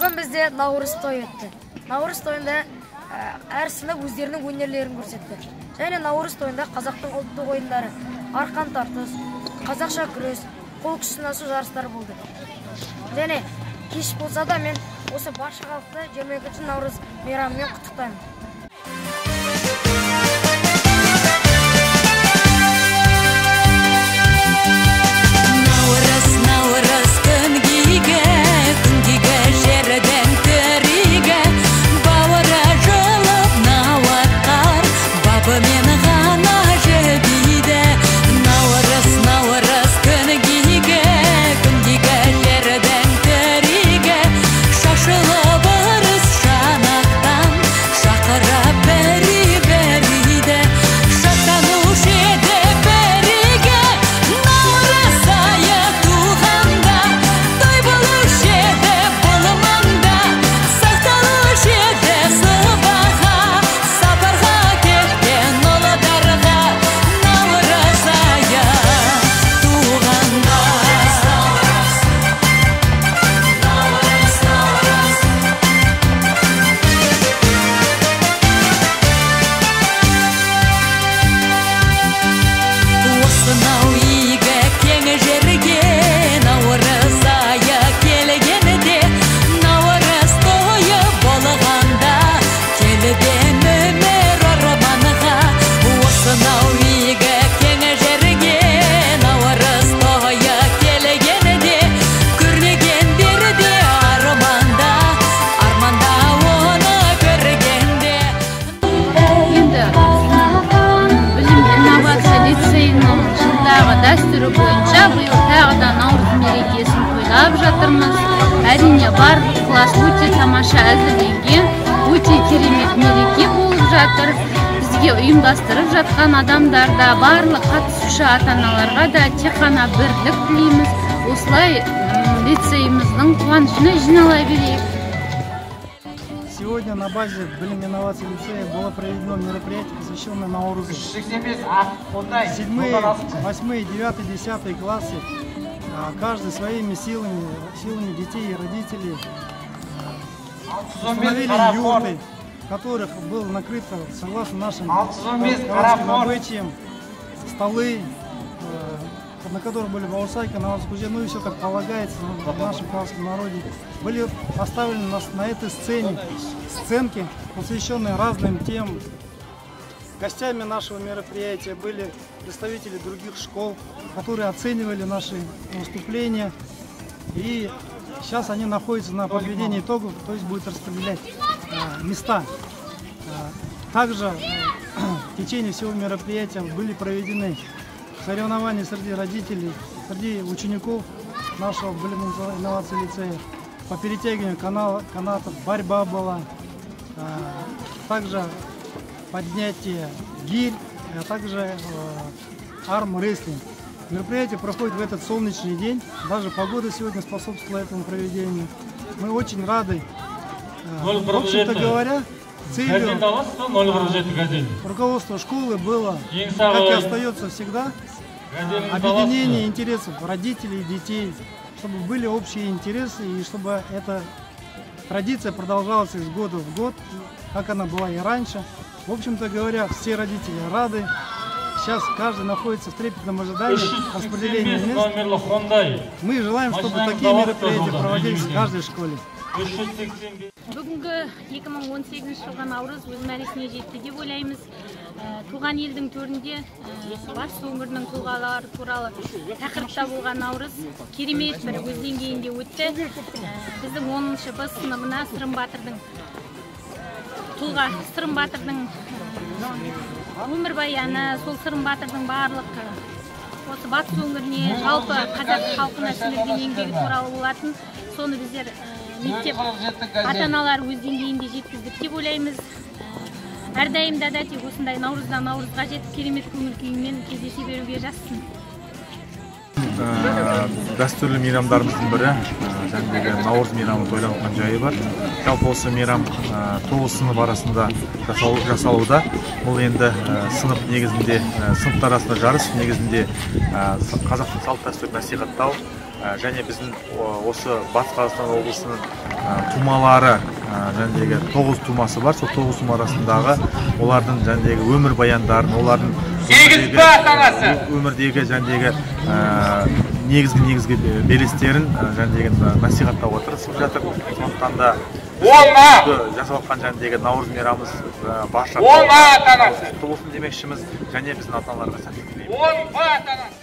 Бүгін бізде Наурыз тойы өтті. Наурыз тойында әр сынып өздерінің өнерлерін көрсетті. Және Наурыз тойында қазақтың ұлттық ойындары, арқан тартыс, қазақша күрес, қол күш сынасу жарыстары болды. Және кеш болса да мен осы барша халықты 22 наурыз мейрамымен құттықтаймын. Наурыз, Наурыз күнгейге, күнгейге жерден тіриге, бауыры жылып науатқар, бабымен ғана жебейді. Наурыз, Наурыз күнгейге, күнгейге жерден тіриге, шашылып ырыс шанақтан, шақырып бері-бериді. Шаттанушы еді бірге, Наурыз айы туғанда, той болушы еді бұл маңда, сақталушы еді сыбаға, сапарға кеткен ұлдарға, Наурыз айы туғанда. Наурыз, Наурыз. Осынау игі кең жерге Наурыз айы келгенде, Наурыз тойы болғанда, келдім өмір орманға. Осынау игі кең жерге Наурыз тойы келгенде, көрмегендер де арманда, арманда оны көргенде. Енді Білім инновация лицейінің жылдағы дәстүрі бойынша биыл тағы да наурыз мерекесін тойлап жатырмыз. Әрине, барлық класс өте тамаша әзірленген, өте керемет мереке болып жатыр. Бізге ұйымдастырып жатқан адамдар да, барлық қатысушы ата-аналарға да тек қана бірлік тілейміз. Осылай лицейіміздің қуанышына жинала берейік. Сегодня на базе Білім инноваций лицея было проведено мероприятие, посвященное Наурызу. 7, 8, 9, 10 классы, каждый своими силами, силами детей и родителей, установили юрты, в которых было накрыто, согласно нашим казахским обычаям, столы, на которых были баурсаки, наурыз-кузе, ну и все как полагается в нашем казахском народе. Были поставлены на этой сцене сценки, посвященные разным темам. Гостями нашего мероприятия были представители других школ, которые оценивали наши выступления. И сейчас они находятся на подведении итогов, то есть будут распределять места. Также в течение всего мероприятия были проведены соревнования среди родителей, среди учеников нашего Білім инноваций лицея по перетягиванию канатов, борьба была, также поднятие гирь, а также армрестлинг. Мероприятие проходит в этот солнечный день, даже погода сегодня способствовала этому проведению. Мы очень рады. В общем-то говоря, целью руководства школы было, как и остается всегда, объединение интересов родителей и детей, чтобы были общие интересы и чтобы эта традиция продолжалась из года в год, как она была и раньше. В общем-то говоря, все родители рады. Сейчас каждый находится в трепетном ожидании распределения мест. Мы желаем, чтобы такие мероприятия проводились в каждой школе. Бүгінгі 2018 жылғы наурыз өз мәресіне жетті деп ойлаймыз. Туған елдің төрінде батыс өңірінің тұлғалары туралы тақырыпта болған наурыз керемет бір өз деңгейінде өтті. Біздің 10 Б сыныбына Сырым батырдың тұлға, Сырым батырдың өмірбаяны, сол Сырым батырдың барлық осы батыс өңіріне, жалпы қазақ халқына сіңірген еңбегі туралы болатын. Соны біздер мектеп ата-аналар өз деңгейінде жеткіздік деп ойлаймыз. Әрдайым да тек осындай наурыздан наурызға жетіп керемет көңіл күймен кездесе беруге жазсын. Дәстүрлі мейрамдарымыздың бірі, жаңағы наурыз мейрамы тойланған жайы бар. Жалпы осы мейрам 9 сынып арасында жасалуда. Бұл енді сынып негізінде, сыныптар арасында жарыс негізінде қазақтың салт дәстүрін насихаттау және біздің осы Батыс Қазақстан облысының тумалары, жәндегі 9 тумасы бар, сол 9 тума арасындағы олардың жәндегі өмір баяндарын, олардың өмірдегі жәндегі негізгі белестерін жәндегі насихаттауға тырысып жатыр. Сондықтан да жасап жатқан жәндегі наурыз мейрамымыз барша құтты болсын демекшіміз және біздің ата-аналарға сәттілік тілейміз.